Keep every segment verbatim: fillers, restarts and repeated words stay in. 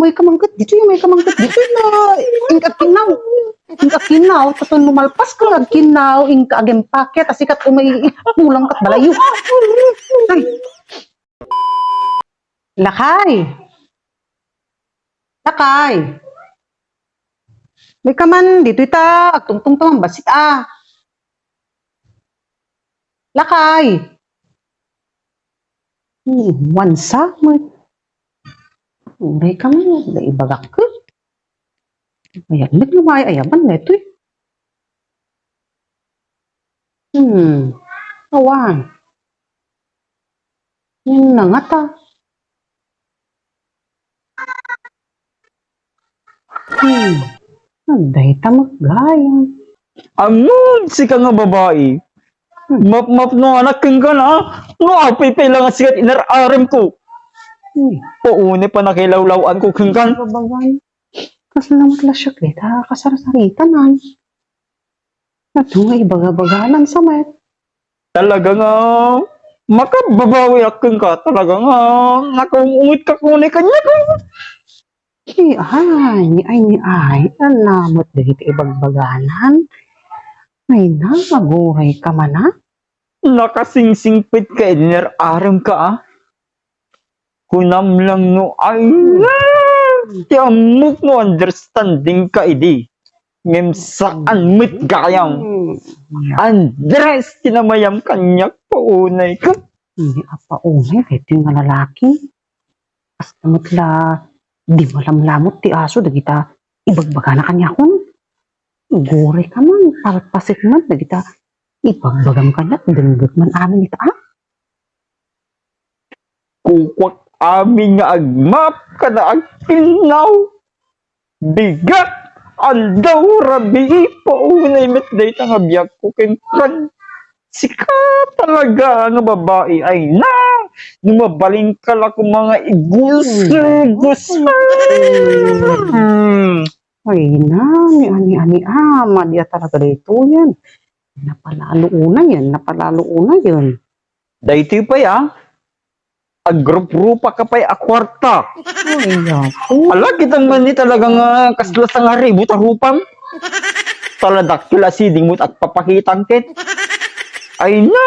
Umayka man ket ditoy, umayka man ket ditoy, no, inka agkinnaw. Inka agkinnaw, tapno malpaska nga agkinnaw, inka agimpaket, a sika umay ipulang ket balayo. Ay. Lakay. Lakay. Umayka man ditoy ta, agtungtungto man bassit, a. Lakay. Hmm, wansa met. Umayka man, da ibagak ket. Ayan, met lumay, ayaban nga itoy. Hmm, awan. Yan na nga ta. Hmm, adda ita met gayam. Ammom, sika nga babai. Hmm. Mapmapnoanak kenka, a? No apay pay la nga sika ti inar-arem ko. Hmm. Paunay pannakilawlaw-an ko kenka. Babagan. Kasla met la siak dita kasarsaritanan. Adu nga ibagabaganan sa met. Talaga nga makababawiak kenka. Talaga nga nakaung-unget ka kunay kaniak. Ni ay, ni ay, ni ay. Ania met dagiti ibagbaganan? Ay, na, agurayka man, a? Nakasingsingpet ka, inar-arem ka, a? Kunam lang no ay, ti ammok no understanding ka idi. Ngem saan met gayam. Hmm. Andres ti namayam kaniak paunay ka. Hindi a paunay, daytoy nga lalaki. Kasta met la, di malamlamot ti aso, dagita ibagbagana kaniakon. Agurayka man, palpasek man, dagita ibagbagam kaniak, dengngek man amin ita, a? Kukuak amin nga agmap kada agkinnaw. Bigat! Aldaw, rabii, paunay met dayta nga biagko kenkuan. Sika talaga nga babai, ay na! No mabalinka la koma nga iguso-guso. Hmm. Ay na, ni ani, ani, a, madi a talaga daytoyen. Napalalo unayen, napalalo unayen. Daytoy pay, a, agruprupa ka pay a kuarta. Ay, apo. Ala, kitam man ni talaga nga kasla sangaribu ta rupam. Taladak kila siding mo agpapakitang ket. Ay na,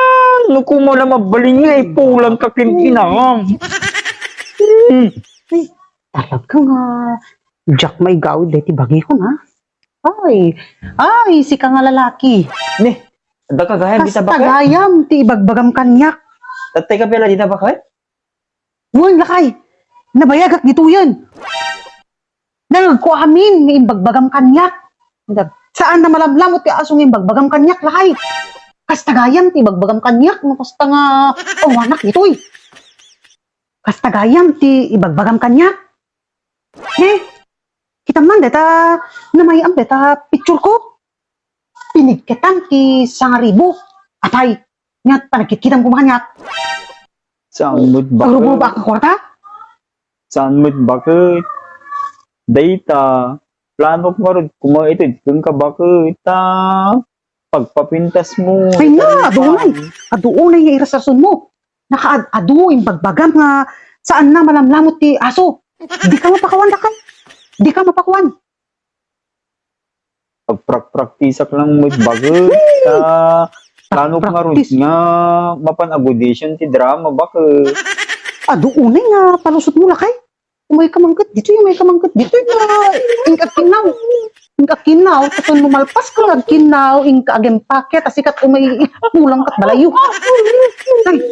no kuma la mabalin nga ipulang ka ken inam. Hmm. Ay, talaga nga, diak maigawid daytoy bagikon, a? Ay, ay, sika nga lalaki. Ni, adda ka gayam dita baket? Kasta gayam ti ibagbagam kaniak. Tatay ka pala dita baket? Wen, lakay. Nabayagak ditoyen. Nangegko amin nga imbagbagam kaniak. Saan a malamlamot ti aso nga imbagbagam kaniak, lakay. Kasta gayam ti ibagbagam kaniak, no kasta nga awanak ditoy. Kasta gayam ti ibagbagam kaniak. He? Kitam man dayta, namay-am dayta picture ko. Pinigketam ti sangaribu. Apay, nia panagkitkitam koma kaniak. Saan met baket? Agruprupa ka kuarta? Saan met baket? Dayta, planok ngarud koma ited kenka baket, a? Pagpapintas mo. Ay na, adu unay. Adu unay nga irasarsunmo. Nakaad-adu, imbagbagam nga saan a malamlamot ti aso. Dika mapakuan, lakay. Dika mapakuan. Pagprakpraktisak lang met baket. Ta, planok ngarud nga mapan ag-audition ti drama baket. Adu unay nga palusotmo, lakay. Umayka man ket ditoy, umayka man ket ditoy, nga inka agkinnaw. Inka agkinnaw, tapno malpaska nga agkinnaw, inka agimpaket, a sika umay ipulang ket balayo. Ay,